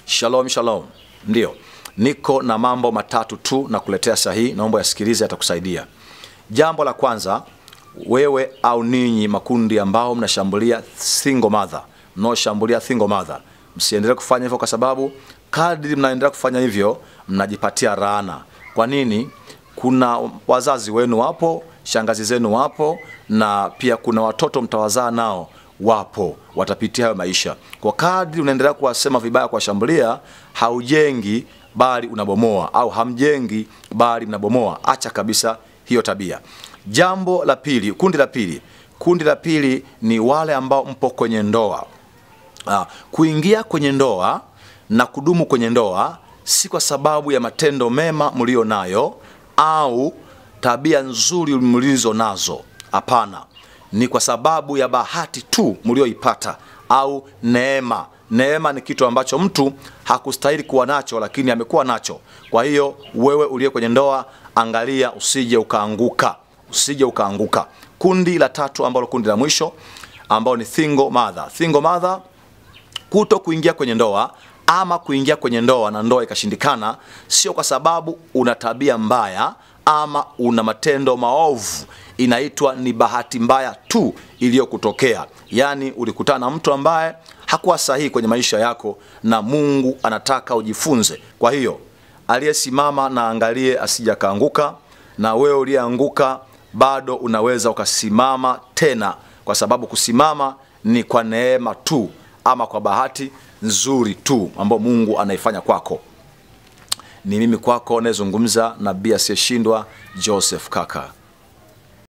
Shalom shalom. Ndio, niko na mambo matatu tu na kuletea sahihi, naomba yasikilize, yatakusaidia. Jambo la kwanza, wewe au ninyi makundi ambao mnashambulia single mother, mnaoshambulia single mother, msiendelee kufanya hivyo, kwa sababu kadri mnaendelea kufanya hivyo mnajipatia laana. Kwa nini? Kuna wazazi wenu wapo, shangazi zenu wapo, na pia kuna watoto mtawazaa nao wapo, watapitia hayo maisha. Kwa kadri unaendelea kuwasema vibaya, kuwashambulia, haujengi bali unabomoa, au hamjengi bali mnabomoa. Acha kabisa hiyo tabia. Jambo la pili, kundi la pili. Kundi la pili ni wale ambao mpo kwenye ndoa. Kuingia kwenye ndoa na kudumu kwenye ndoa si kwa sababu ya matendo mema mlio nayo au tabia nzuri mlizo nazo. Hapana, ni kwa sababu ya bahati tu mlioipata au neema. Neema ni kitu ambacho mtu hakustahili kuwa nacho, lakini amekuwa nacho. Kwa hiyo wewe uliye kwenye ndoa, angalia usije ukaanguka, usije ukaanguka. Kundi la tatu ambalo kundi la mwisho ambao ni single mother. Single mother, kuto kuingia kwenye ndoa ama kuingia kwenye ndoa na ndoa ikashindikana, sio kwa sababu una tabia mbaya ama una matendo maovu. Inaitwa ni bahati mbaya tu iliyokutokea. Yaani ulikutana na mtu ambaye hakuwa sahihi kwenye maisha yako, na Mungu anataka ujifunze. Kwa hiyo aliyesimama na angalie asije akaanguka, na wewe uliyeanguka bado unaweza ukasimama tena, kwa sababu kusimama ni kwa neema tu ama kwa bahati nzuri tu ambayo Mungu anaifanya kwako. Ni mimi kwako anayezungumza, nabii asiyeshindwa, Joseph Kaka.